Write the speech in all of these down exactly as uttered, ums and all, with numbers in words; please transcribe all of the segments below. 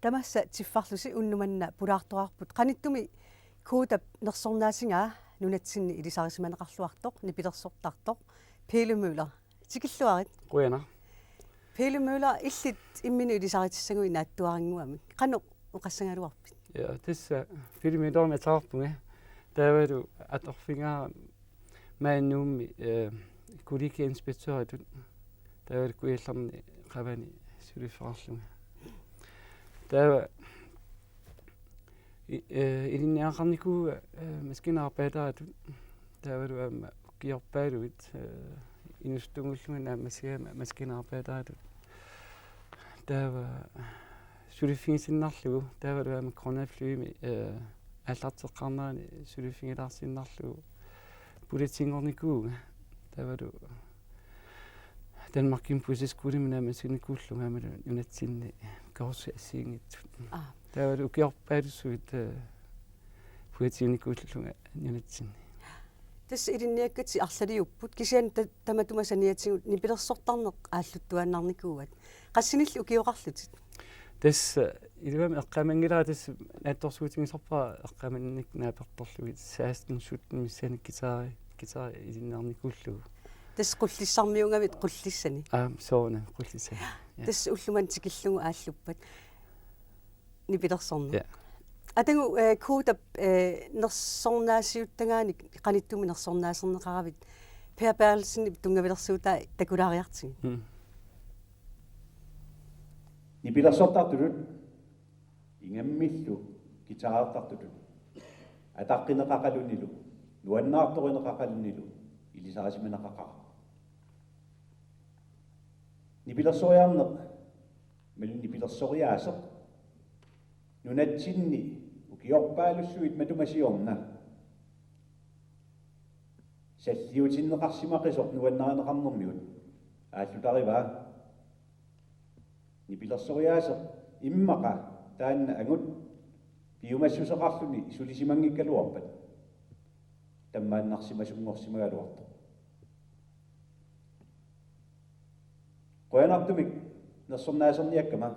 Tamassa tiffarlusi unnuk manna pulaartoqarput. Qanittumi Kodap nersornaasigaa nunatsinni ilisarisimaneqarluartoq, nipilersortartoq, Pele Møller. Tikilluarit. Qujanaq. Pele Møller, illit imminut ilisaritissaguit naatsuarannguamik. Qanoq oqassagaluarpit? Ja, tassa Pele Møller-imik ateqarpunga. Taavalu atorfigaara maani Nuummi, eh, kollegieinspektøritut. Taavalu Kujallerni qavani suliffeqarlunga. Taava i-, eh, ilinniagaqarnikuuvunga, eh, maskinarbejderitut. Taavalu aamma ukiorpaaluit, eh, inuusuttunnguullunga naammassigaama maskinarbejderitut. Taava suliffigisinnarlugu, taavalu aamma Grønlands Flymi, eh, aallarteqqaarnerani suliffigilaarsinnarlugu politiinngornikuuvunga. Taavalu Danmarkimi politiskolimi naammassinnikuullunga aammalu nunatsinni kursusi assigiinngitsut. Aa. Taavalu ukiorpaalussuit, eh, politiinikuullunga nunatsinni. Tassa ilinniakkatit arlaliupput, kisianni ta-, tamatuma saniatigut nipilersortarneq aalluttuaannarnikuuat. Qassinilli ukioqarlutit? Tassa iluamik eqqaamanngilara, tassa naatsorsuutigisorpara eqqaamannik naapertorlugit seksten sytten missaani guitari, guitari ilinniarnikuullugu. Tassa Qullissarmiugavit Qullissani? Aap, soorunami Qullissani. Ja. Tassa ullumimut tikillugu aalluppat. Nipilersorneq. Ja. Atagu, eh, Kodap, eh, nersornaasiuttagaanik qanittumi nersornaaserneqaravit, Per Berthelsenip tunngavilersuutai takulaariartigit. Mm. Nipilersortartutut ingammillu guitarertartutut ataqqineqaqalunilu nuannaartorineqaqalunilu ilisarisimaneqaqaaq. Nipilersoriarneq, imaluunniit nipilersoriaaseq, nunatsinni ukiorpaalussuit matuma siorna salliutinneqarsimaqisoq nuannarineqarnermigut aallutarivaa. Nipilersoriaaseq immaqa taanna angut piumassuseqarluni sulisimanngikkaluarpat tammaannarsimasunngorsimagaluartoq. Qujanartumik nersornaaserniakkama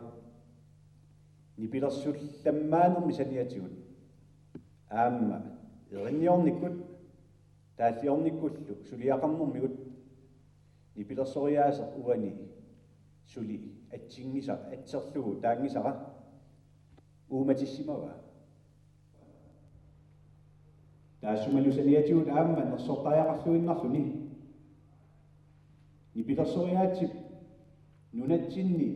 nipilersullammaanermi saniatigut aamma erinniornikkut taalliornikkullu suliaqarnermigut nipilersoriaaseq uani suli atsinngisa-, atserlugu taanngisara uumatissimavaa. Taassumalu saniatigut aamma nersortariaqarluinnarluni nipilersoriaatsip nunatsinni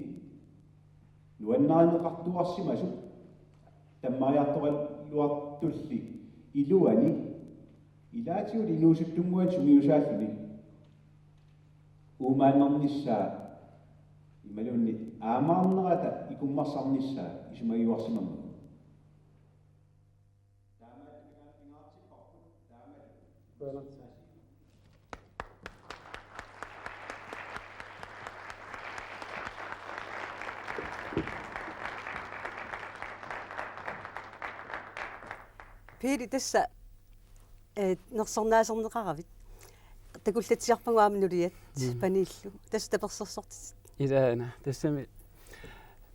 nuannarineqartuarsimasut tammariartoraluartulli iluani ilaatigut inuusuttunnguanik sungiusaalluni uumaannarnissaa imaluunniit aamaarnerata ikummarsarnissaa isumagiuarsimammagu. Pele, tassa, eh, nersornaaserneqaravit. Takullatsiarpagut aamma nuliat, mm, paniillu. Tassa tapersersortitit. Ilaana, tassami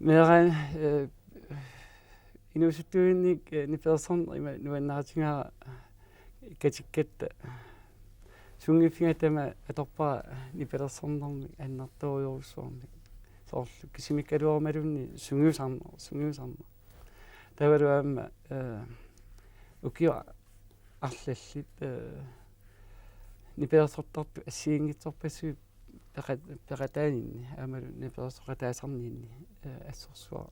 meeraan, eh, inuusuttuinik, eh, nipilersorneq ima nuannaarutigaara katikkatta. Sunngiffiga tamaat atorpara nipilersornermik annertoorujussuarmik. Soorlu kisimikkaluarumaluunniit sungiusarneq, sungiusarneq. Taavalu aamma, eh, ukiut arlallit, eh, nipilersortartut assigiinngitsorpassuit peqat-, peqataaninni, aammalu nipilersoqataasarninni, eh, assorsuaq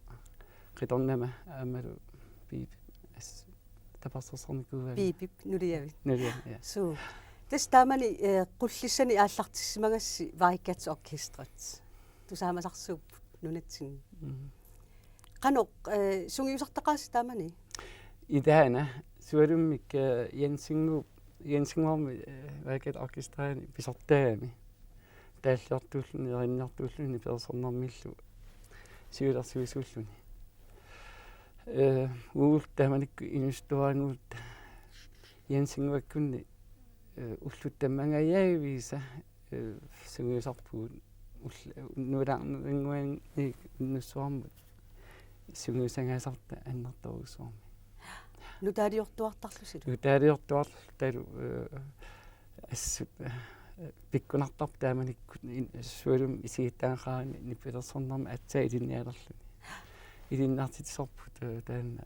qitornama aammalu Piipip as-, tapersersornikuugaluarluni. Piipip nuliavit. Nuliavit, ja. Suu. Tassa taamani, eh, Qullissani aallartissimagassi Vaikats Orkestrat. Tusaamasarsuupput nunatsinni. Mm. Qanoq, eh, sungiusartaqaasi taamani? Ilaana, sualummik, eh, Jensinnguup, Jensinnguarmi, eh, Vaikats Orkestrani pisortaagami. Taalliortuulluni, erinniortuulluni nipilersornermillu siulersuisuulluni. Eh, uagut taamanikkut inuusuttuaraangatta Jensinnguakkunni, eh, ullut tamangajaviisa, eh, sungiusarpugut ull-, nuulaarnerinnguanniit unnussuarmut sungiusagaasarta annertoorujussuarmik. Nutaaliortuartarlusilu? Nutaaliortuartarlutalu, eh, assut, eh, pikkunartarpoq taamanikkut in-, sualummik isigittagaqarani nipilersornermi aatsaat ilinnialerluni. Ilinniartitsisorput, eh, taanna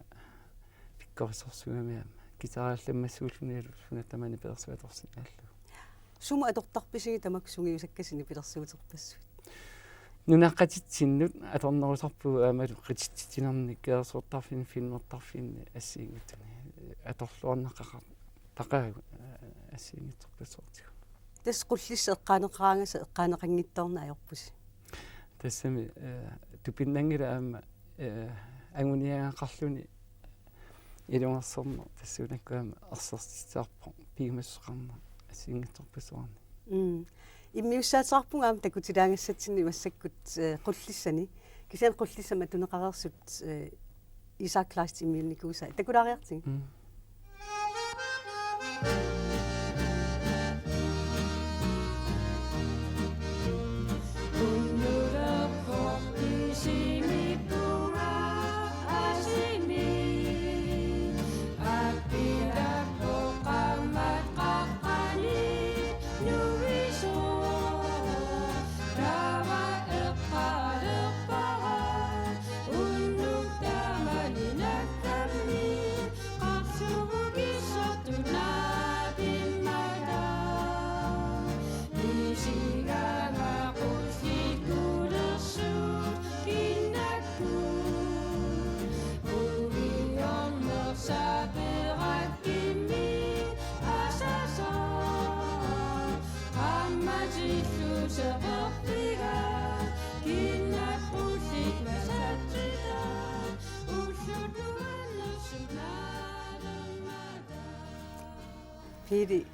pikkorissorsuugami aamma. Guitarallammassuullunilu suna tamaat nipilersuut atorsinnaallugu. Sumut atortarpisigit tamakku sungiusakkasi nipilersuuterpassuit? Nunaqqatitsinnut atornerusarpugut aammalu qititsitsinerni, katersortarfinni, filmertarfinni assigiinngitsuni atorluarneqaqar-, taqaagut, aa, assigiinngitsorpassuartigut. Tassa Qullissat eqqaaneqaraangassi eqqaaneqanngitsoorneq ajorpusi. Tassami, eh, tupinnanngilaq aamma, eh, anguniagaqarluni ilungersorneq tassuunakkut aamma ersersitsisarpoq piumassuseqarneq assigiinngitsorpassuarnik. Mm. Immiussaateqarpunga aamma takutilaagassatsinnik massakkut, eh, Qullissani. Kisianni Qullissat matuneqareersut, eh, Isak Kleist immiunnikuusaa. Takulaariartigu. Mm. Piili,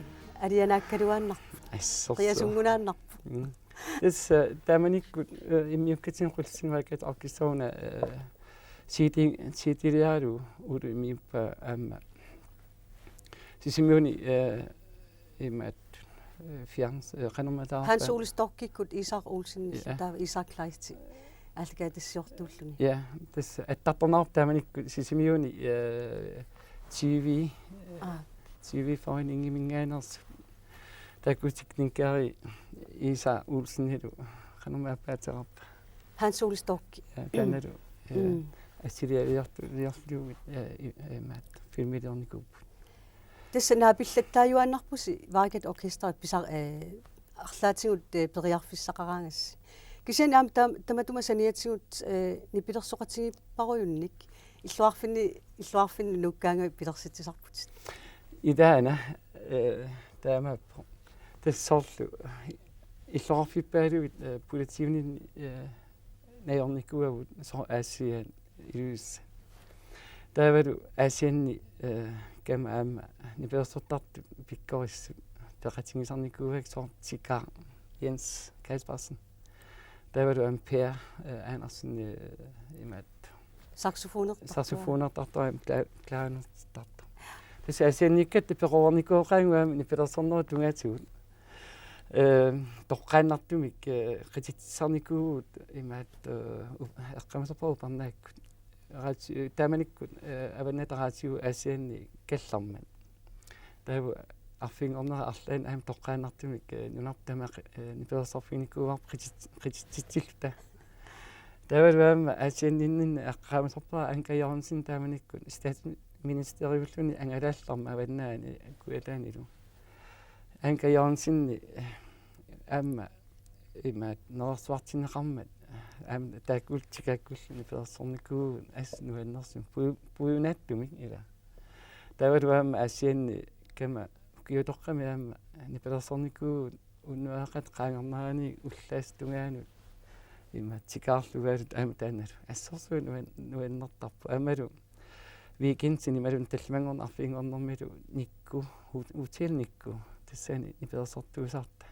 alianaakkaluaannarpoq. Assorsuaq. Qiasunngunaannarpoq. Mm. Tassa, eh, taamanikkut, eh, immiukkatsinni Qullissani Vaakkaat Orkesteruna, eh, C D, C D-liaralugu Uulu immiuppaa aamma. Sisimiuni, eh, imaat, eh, fjerns-, eh, qanormitaava? Hans Ole Storchikkut Isak Olsen, ja, taava Isak Kleist aallakaatitassiortuulluni. Ja, tassa attartorneqarpoq taamanikkut Sisimiuni, eh, T V, eh, Aa. T V-foreningiminngaanneersut. Taakku teknikeri Isak Olsenilu qanormi aappaateqarpa? Hans Ole Storch. Ja, taannalu, eh, Mm. assilialiortu-, liorlugu, eh, i-, eh, imaat, filmiliornikuupput. Tassa naapillattaajuaannarpusi Vaakkaat Orkesteri pisa-, eh, arlaatigut, eh, periarfissaqaraangassi. Kisianni aamma tam-, tamatuma saniatigut, eh, nipilersoqatigiipparujunnik illoqarfinni, illoqarfinni nuukkaangavit pilersitsisarputit. Ilaana, eh, taamaappoq. Tassa soorlu illoqarfippaaluit, eh, politiuninni, eh, najornikuuagut soorlu Aasiaat Ilulissat. Taavalu Aasianni, eh, kama aamma nipilersortartut pikkorissut peqatigisarnikuuakka soorlu Tikar Jens Kaspersen. Taavalu aamma Per, eh, Andersen, eh, imaat. Saxofonertartoq. Saxofonertartoq aamma kla-, klarinettittartoq. Tassa Aasianniikkatta peqoreernikuuagut aamma nipilersornerup tungaatigut. Eh, toqqaannartumik, eh, qititsisarnikuuvugut imaat, eh, up-, eqqaamasarpara upernaakkut. Raati-, taamanikkut, eh, Avannaata Raatiu Aasianni kallarmat. Taava arfininngornerani arlaanni aamma toqqaannartumik, eh, nunarput tamaq, eh, nipilersorfiginikuuarput qitit-, qititsitsilluta. Taavalu aamma Aasianninni eqqaamasarpara Anker Jørgensen taamanikkut statsministeriulluni angalaallarmat avannaani Kujataanilu. Anker Jørgensen, eh, aamma imaat nerersuartinneqarmat, aamma taakkuulluni tikaakkuulluni nipilersornikuuvugut assut nuannersumik pu-, puiunaattumik ila. Taavalu aamma Aasianni kama ukiutoqqami aamma nipilersornikuuvugut unnuaqatigiit qaangernerani ullaasut tungaanut imaat tikaarlugaalu aamma taannalu assorsuaq nuan-, nuannertarpoq aammalu weekendini imaluunniit tallimanngornermi arfininngornermilu Nikku, hu-, Hotel Nikku, tassani nipilersortuusarta.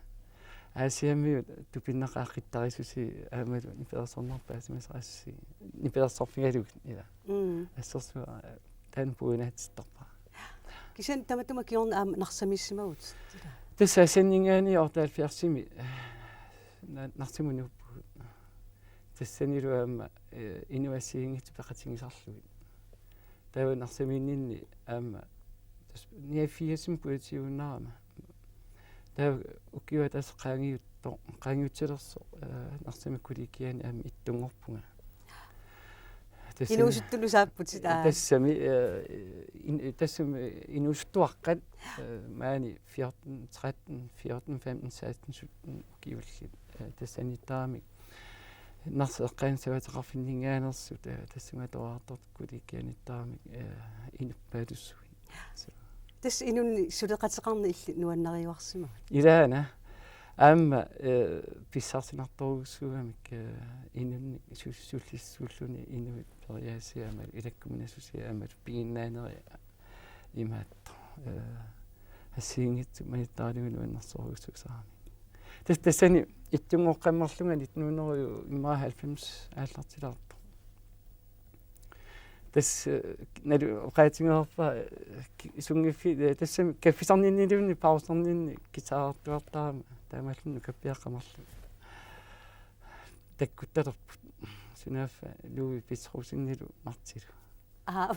Aasiammiut tupinnaqaaq qittarisusi aammalu nipilersornerpaasimasarassi nipilersorfigalugit ila. Mm. Assorsuaq, eh, taanna puiunaatittarpara. Kisianni tamatuma kingorna aamma Narsamiissimavutit ila? Tassa Aasianninngaanniit otteoghalvfjerdsimi, eh, Na-, Narsamut nuuppugut. Tassanilu aamma, eh, inuit assigiinngitsut peqatigisarlugit. Taava Narsamiinninni aamma tassa niogfirsimi politiunnaarama. Taava ukiup ataaseq qaangiuttoq, qaangiutsilersoq, eh, Narsami kollegiani aamma ittunngorpunga. Tassami Inuusuttunut saapputit, aa. Tassami, eh, in-, tassami inuusuttuaqqat, eh, maani fjorten, tretten, fjorten, femten, seksten, sytten ukiullit, eh, tassaniittaramik. Narsap eqqaani savaateqarfinninngaanneersut, eh, tassunga atuartartut kollegianiittaramik, eh, inuppaalussuit. Tassa inunnik suleqateqarneq illit nuannariuarsimavit? Ilaana. Aamma, eh, pissarsinartorujussuugamik, eh, inunnik su-, sullissisuulluni inuit periaasia aamma ilakkumminasusia aamma piginnaaneri imaattoq, eh, assigiinngitsut manittarilugit nuannersorujussuusarami. Tassa tassani ittunngoqqammerlunga nitten hundrede og halvfems aallartilaartoq. Tassa, eh, nalu oqaatigaarpa, eh, ki-, sunngiffi-, eh, tassami kaffisarninniluunniit pausisarninni guitarertuartarama taamaalilluni nukappiaqqat marluk. Takkuttalerput. Sunaaffa Louis Petrusenilu Martilu. Aa.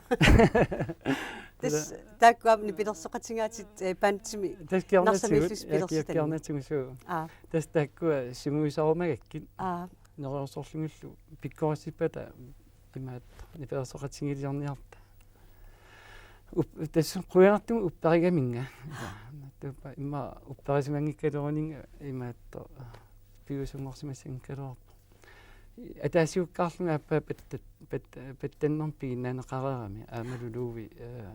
Tassa taakku aamma nipilersoqatigaatit, eh, bandimi Tassa kiornatigut, Narsamiillusi ja, ki-, pilersitani. Kiornatigut suu. Aa. Tassa taakkua sungiusarumagakkit. Aa. Neriorsorlugillu pikkorissippata imaattoq nipilersoqatigiiliorniarta. Up-, tassa qujanartumik upperigaminnga. Tuuppa immaqa upperisimanngikkaluarninga imaattoq piviusunngorsimassanngikkaluarpoq. Ataasiukkaarlunga aappaa pat-, pat-, pat-, pattannermik piginnaaneqareerami aammalu Louis, eh,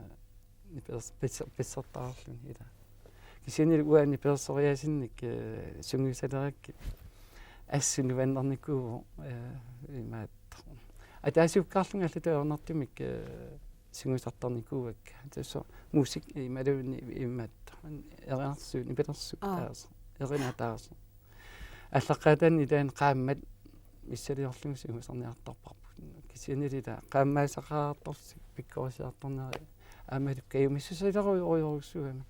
nipilers-, pis-, pissortaarluni ila. Kisianni uanga nipilersoriaasinnik, eh, sungiusalerakkit assut nuannarnikuuvoq, eh, imaattoq. Ataasiukkaarlunga allatut ajornartumik, eh, sungiusartarnikuuakka. Tassa musik imaluunniit imaattoq. Erinarsuup, nipilersuup Aa. Ataaseq. Erinat ataaseq. Aallaqqaataani ilaanni qaammat missiliorlugu sungiusarniartarparput. Kisiannili ila qaammaasaqaartorsi pikkorissiartorneri aammalu kajumissusilerujorujussuugami.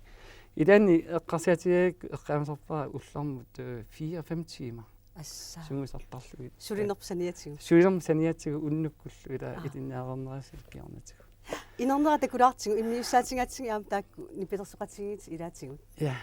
Ilaanni eqqarsaatigaakku eqqaamasarpara ullormut, eh, fire fem timer. Assa. Sungiusartarlugit. Sulinerput saniatigut. Sulinerput saniatigut unnukkullu ila Aa. Ilinniarnerussallunga kiornatigut. Inernera takulaartigu immiussaatigaatsigit aamma taakku nipilersoqatigiit ilaatigut. Ja.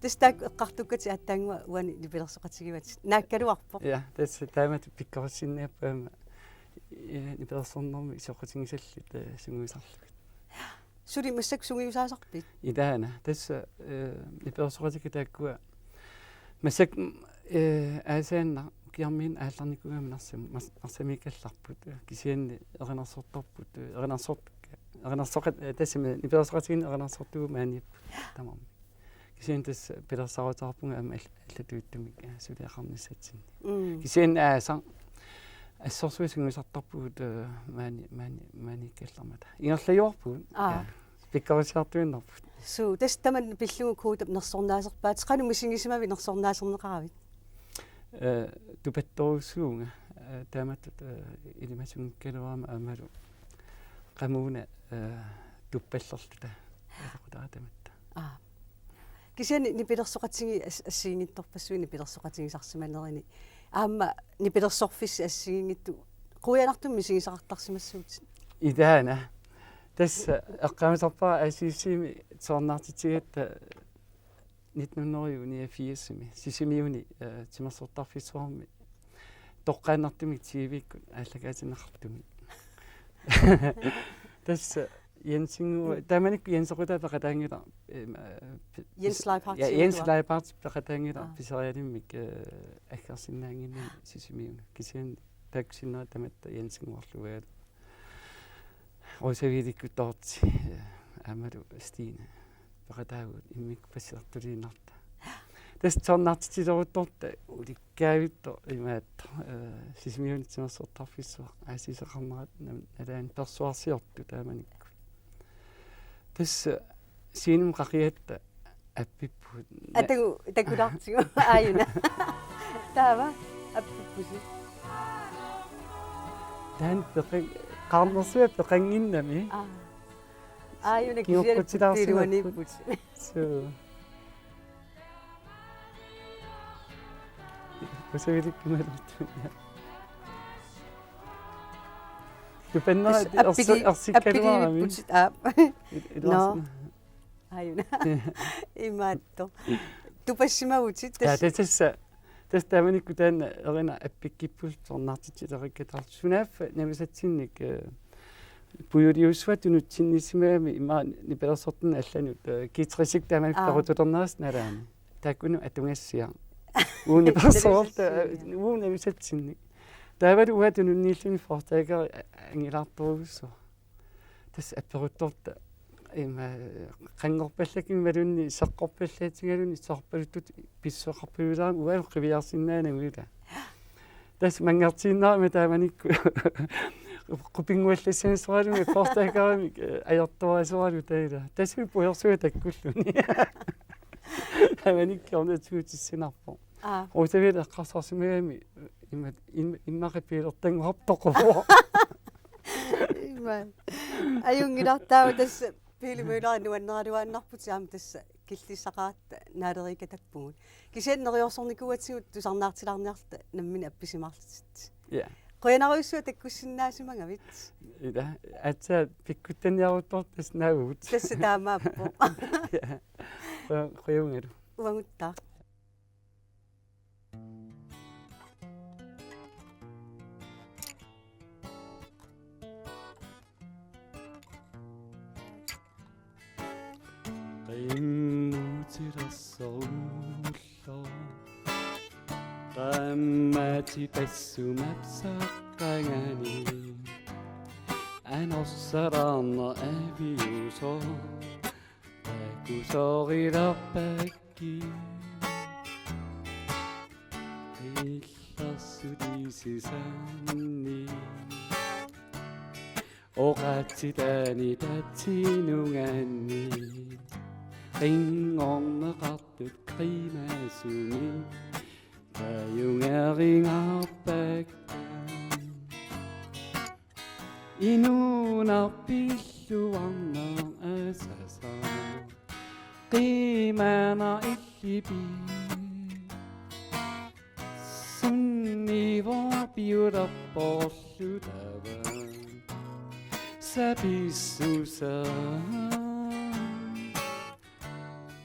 Tassa taakku eqqartukkatit aatsaannguaq uani nipilersoqatigivatit. Naakkaluarpoq. Ja, tassa taamatut pikkorissinniarpoq aamma, eh, nipilersornermi isioqqutigisallit, eh, sungiusarlugit. Suli massakkut sungiusaasarpit? Ilaana, tassa, eh, nipilersoqatigiit taakkua massakkut, eh, aasaannaq ukiarmiinnaq aallarnikuugami Narsam-, Nars-, Narsamiikkallarput. Kisianni erinarsortarput, eh, erinarsortuk-, erinarsoqat-, eh, tassami nipilersoqatigiinneq erinarsortuuvoq maaniipput tamarmik. Kisianni tassa pilersaaruteqarpunga aamma all-, allatuuttumik, eh, suliaqarnissatsinnik. Mm. Kisianni aasaq assorsuaq sungiusartarpugut, eh, maani-, maani-, maaniikkallarmata. Ingerlajuarpugut. Aa. Ja. Pikkorissiartuinnarput. Suu, tassa tamanna pillugu Kodap nersornaaserpaat. Qanoq misigisimavit nersornaaserneqaravit? Eh, tupattorujussuuvunga, eh, taamatut, eh, ilimasunngikkaluarama aammalu qamuuna, eh, tuppallerluta. Apeqqutaata tamatta. Aa. Kisianni nipilersoqatigiit as-, assigiinngitsorpassuit nipilersoqatigisarsimanerini. Aamma nipilersorfissi assigiinngitsut quianartumik misigisaqartarsimassuutit. Ilaana. Tassa eqqaamasarpara A C C-mi tusarnaartitsigatta nitten hundrede niogfirsimi Sisimiuni, øh, timersortarfissuarmi toqqaannartumik T V-kkut aallakaatinneqartumi. Tassa Jensinnguaq, taamanikkut Jensequtaa peqataanngilaq, øh, øh, pi-, Jens Leibhardt, ja, Jens Leibhardt peqataanngilaq, aa, pisarialimmik, øh, aggersinnaannginnami Sisimiuni. Kisianni taakku sinnera tamatta Jensinnguarluigalugu. Rosavilikkut Dorthe, øh, aammalu Stine peqataagut immikkut bassilertuliinnartut. Tassa tusarnaartitsileruttortut ulikkaavittoq imaattoq, øh, Sisimiuni timersortarfissuaq aasiiseqarnerat nam-, nalaani persuarsiortut taamanikkut. Tassa scenemut qaqiatta appippugut. Na- Atagu takulaartigu aajuna. Taava appippusi. Taanna peqan-, qaarnersuaq peqannginnami. Aa. Aajuna kisianni kingorqutsilaarsimapput. Puttiiluaniipput. Suu. Rosavilikkut imaluunniit. Tupannera. Tassa ersi-, appili-, ersikkaluarami. Appiliipputit, aap. Il-, ilaasin. Nå. Aajuna. Imaattoq. Tupassimavutit. Ja, tassa. Tassa, tassa taamanikkut taanna erinaq appikkipput tusarnaartitsileqqikkaluarluta. Sunaaffa navisatsinnik, øh, pujuliussuaq tunutsinniissimagami ima nipilersortunut allanut, øh, G tres-ikkut taamanikkut, aa, pequtulernera nalaani. Taakkununnga atugassiaq. Uunga nipilersortoq, navisatsinnik, øh, uunga navisatsinnik. Taavalu uanga tununniilluni forstækkeri a-, angilaartorujussuaq. Tassa apperuttortut ima qanngorpallakkit imaluunniit seqqorpallaatigaluni soorpaluttut pissuseqarpallaarami uanga qiviarsinnaanagu ilaa. Tassa manngertiinnarami taamanikkut qupinnguallassanissoralumi forstækkerimik, øh, ajortuarisoraluta ilaa. Tassa pujorsuaq takkulluni. Taamanikkut ornatuutissinarpoq. Aa. Rosavili eqqarsarsimagami ima-, im-, immaqa piilertanngortoqquvoq. Ima. Ajunngilartaava tassa Pele Møller nuanneraluaannarputit aamma tassa killissaqaratta naaleriikatappugut. Kisianni neriorsornikuugatsigu tusarnaartilaarniarluta nammineq appisimaarlutit. Ja. Qujanarujussuaq takkussinnaasimagavit. Ila, aatsaat pikkuttanniaruttortut tassa naavugut. Tassa taamaappoq. Ja. Quja-, qujavugalu. Uaguttaaq. Qimmutilersorullu qaammatit tassunga saqqanngani. Anorsalaarneq aviusoq takusorilerpakki. Qillersutisissanni oqaatsitaani tatsinunngaanniit qinngorneqartut qiimasumik tajungerinngaarpakka. Inuuneq pilluarneq asasaq qiimaneq illit. Sunniivoq piulerporlu taava sapissusaa.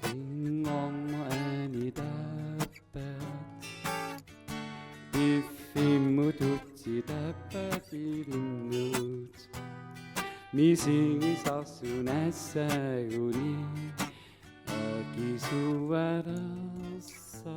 Qinngorneq anitappat piffimmut utsitappat ilinnut. Misigisarsunassaguni akisualersa.